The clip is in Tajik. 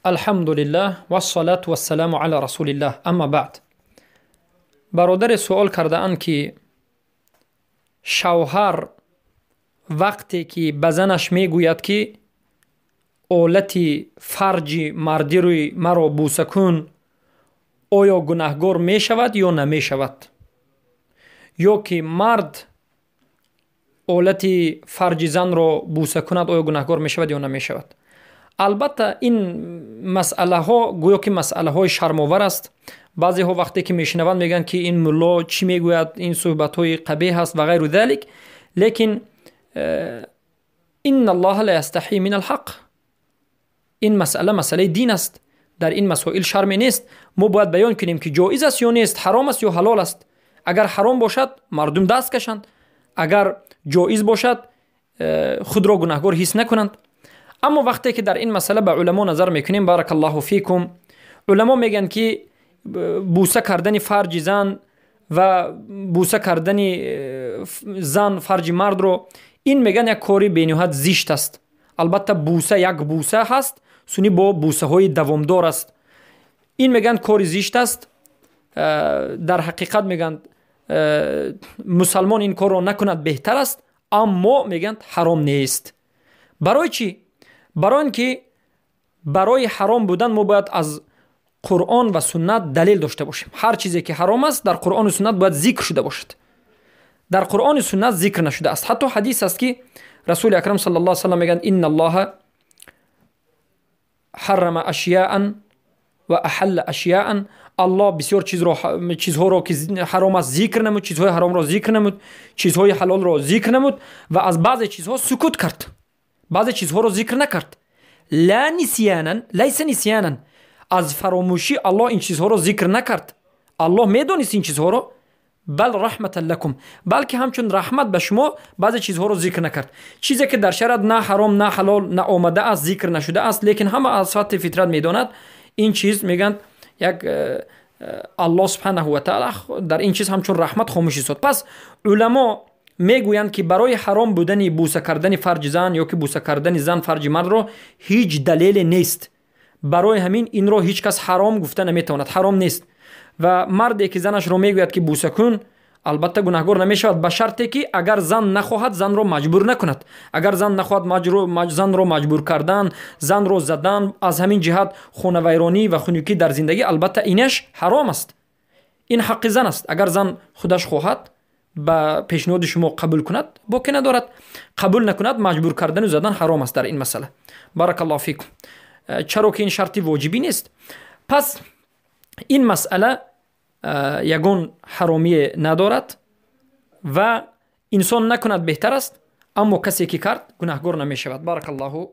Алҳамдулиллаҳ вассалату вассаламу ала расулиллаҳ, амма баъд. Бародаре суол кардаанд, ки шавҳар вақте ки ба занаш мегӯяд, ки олати фарҷи мардируи маро бӯса кун, оё гунаҳгор мешавад ё намешавад? Ё ки мард олати фарҷи занро бӯса кунад, оё гунаҳгор мешавад ё намешавад? Албатта, ин масъалаҳо гӯё ки масъалаҳои шармовар аст. Баъзеҳо вақте ки мешунаванд, мегӯянд, ки ин мулло чӣ мегӯяд, ин суҳбатҳои қабеҳ аст ва ғайру залик. Лекин инна аллоҳа ла ястаҳӣ мин алҳақ. Ин масъала масъалаи дин аст, дар ин масоил шарме нест. Мо бояд баён кунем, ки ҷоиз аст ё нест, ҳаром аст ё ҳалол аст. Агар ҳаром бошад, мардум даст кашанд, агар ҷоиз бошад, худро гунаҳгор ҳис накунанд. Аммо вақте ки дар ин масъала ба уламо назар мекунем, баракаллоҳу фикум, уламо мегӯянд, ки бӯса кардани фарҷи зан ва бӯса кардани зан фарҷи мардро, ин мегӯянд, як кори бениҳоят зишт аст. Албатта, бӯса як бӯса ҳаст, суни бо бӯсаҳои давомдор аст. Ин мегӯянд, кори зишт аст. Дар ҳақиқат, мегӯянд, мусалмон ин корро накунад беҳтар аст, аммо мегӯянд, ҳаром нест. Барои чӣ? Барои он ки барои ҳаром будан мо бояд аз Қуръон ва суннат далел дошта бошем. Ҳар чизе ки ҳаром аст, дар Қуръону суннат бояд зикр шуда бошад. Дар Қуръони суннат зикр нашудааст. Ҳатто ҳадис аст, ки Расули акрам сал ла салам мегӯянд: «Инна аллоҳа ҳаррама ашяан ва аҳалла ашяан». Аллоҳ бисёр чизҳоро, ки ҳаром аст, зикр намуд, чизҳои ҳаромро зикр намуд, чизҳои ҳалолро зикр намуд ва аз баъзе чизҳо сукут кард, баъзе чизҳоро зикр накард. Ла нисьянан, лайса нисьянан, аз фаромӯшӣ Аллоҳ ин чизҳоро зикр накард, Аллоҳ медонист ин чизҳоро. Бал раҳматан лакум, балки ҳамчун раҳмат ба шумо баъзе чизҳоро зикр накард. Чизе ки дар шариат на ҳаром, на ҳалол на омадааст, зикр нашудааст, лекин ҳама аз сатҳи фитрат медонад, ин чиз, мегӯянд, як Аллоҳ субҳанаҳу ва таала дар ин чиз ҳамчун раҳмат хомӯш истод. Пас уламо мегӯянд, ки барои ҳаром будани бӯса кардани фарҷи зан ё ки бӯса кардани зан фарҷи мардро ҳеҷ далеле нест. Барои ҳамин инро ҳеҷ кас ҳаром гуфта наметавонад, ҳаром нест. Ва марде ки занашро мегӯяд, ки бӯса кун, албатта, гунаҳгор намешавад, ба шарте ки агар зан нахоҳад, занро маҷбур накунад. Агар зан нахоҳад, занро маҷбур кардан, занро задан, аз ҳамин ҷиҳат хонавайронӣ ва хунукӣ дар зиндагӣ, албатта, инаш ҳаром аст. Ин ҳаққи зан аст. Агар зан худаш хоҳад, ба пешниҳоди шумо қабул кунад, боке надорад. Қабул накунад, маҷбур кардану задан ҳаром аст дар ин масъала, баракаллоҳу фикум. Чаро ки ин шарти воҷибӣ нест. Пас ин масъала ягон ҳаромие надорад ва инсон накунад беҳтар аст, аммо касе ки кард, гунаҳгор намешавад. Баракаллоҳу.